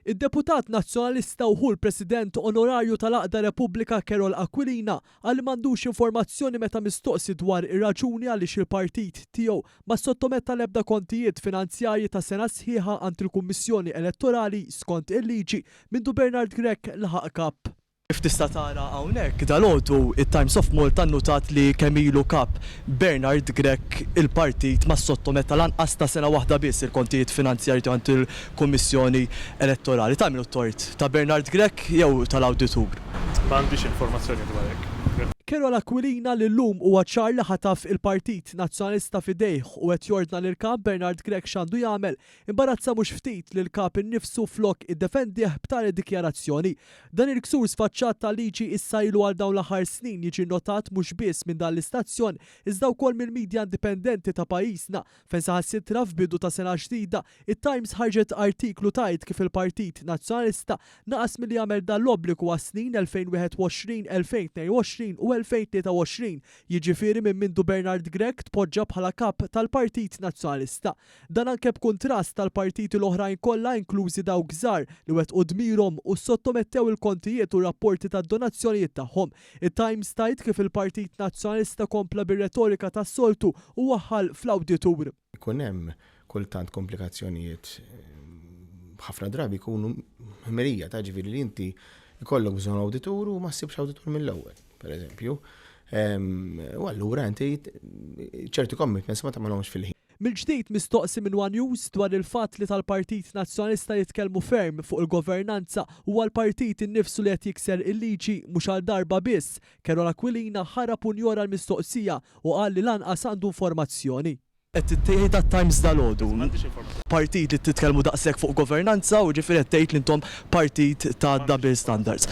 Id-deputat Nazzjonalista u ħu l-President Onorarju tal-Għaqda Repubblika Karol Aquilina qal li m'għandux informazzjoni meta mistoqsi dwar ir-raġuni għaliex il-partit tiegħu ma ssottometta l-ebda kontijiet finanzjarji ta' sena sħiħa għand il-Kummissjoni Elettorali skont il-liġi mindu Bernard Grech laħaq Kap. Kif tista' tara hawnhekk, dalgħodu it-Times of Malta nnutat li kemm ilu Kap Bernard Grech il-partit ma ssottometta lanqas ta' sena waħda biss il-kontijiet finanzjarji tiegħu għand il-Kummissjoni Elettorali. Ta' min hu t-tort? Ta' Bernard Grech jew tal-awditur? M'għandix informazzjoni dwar hekk. Karol Aquilina li llum huwa ċar li ħataf il-Partit Nazzjonalista f'idejh u qed jordna lill-Kap Bernard Grech x'għandu jagħmel, Imbarazza mhux ftit lill-Kap innifsu flok iddefendih b'tali dikjarazzjoni. Dan il-ksur sfaċċat tal-liġi issa ilu għal dawn l-aħħar snin jiġi nnotat mhux biss minn dan l-istazzjon iżda wkoll mill-media indipendenti ta' pajjiżna fejn saħansitra f'bidu ta' sena ġdida it-Times ħarġet artiklu tgħid kif il-Partit Nazzjonalista naqas milli jagħmel dan l-obbligu għas-snin 2021, 2022 u 2023, jiġifieri minn mindu Bernard Grech tpoġġa bħala Kap tal-Partit Nazzjonalista. Dan anke b'kuntrast tal-partiti l-oħrajn kollha inklużi dawk żgħar li wettqu dmirhom u ssottomettew il-kontijiet u r-rapporti tad-donazzjonijiet tagħhom. It-Times tgħid kif il-Partit Nazzjonalista kompla bir-retorika tas-soltu u waħħal fl-awditur. Ikun hemm kultant komplikazzjonijiet ħafna drabi jkunu ħmerija ta' ġifieri li inti jkollok bżonn awditur u ma ssibx awditur mill-ewwel, pereżempju. U allura inti ċertu commitments ma tagħmilhomx fil-ħin. Mill-ġdid mistoqsi minn one News dwar il-fatt li tal-Partit Nazzjonalista jitkellmu ferm fuq il-governanza huwa l-partit innifsu li qed jikser il-liġi mhux għal darba biss, Karol Aquilina ħarab u njora l-mistoqsija u qal li lanqas għandu informazzjoni. Qed tgħid għat-Times dalgħodu. Partit li titkellmu daqshekk fuq governanza u ġifieri qed tgħid li intom partit ta' double standards.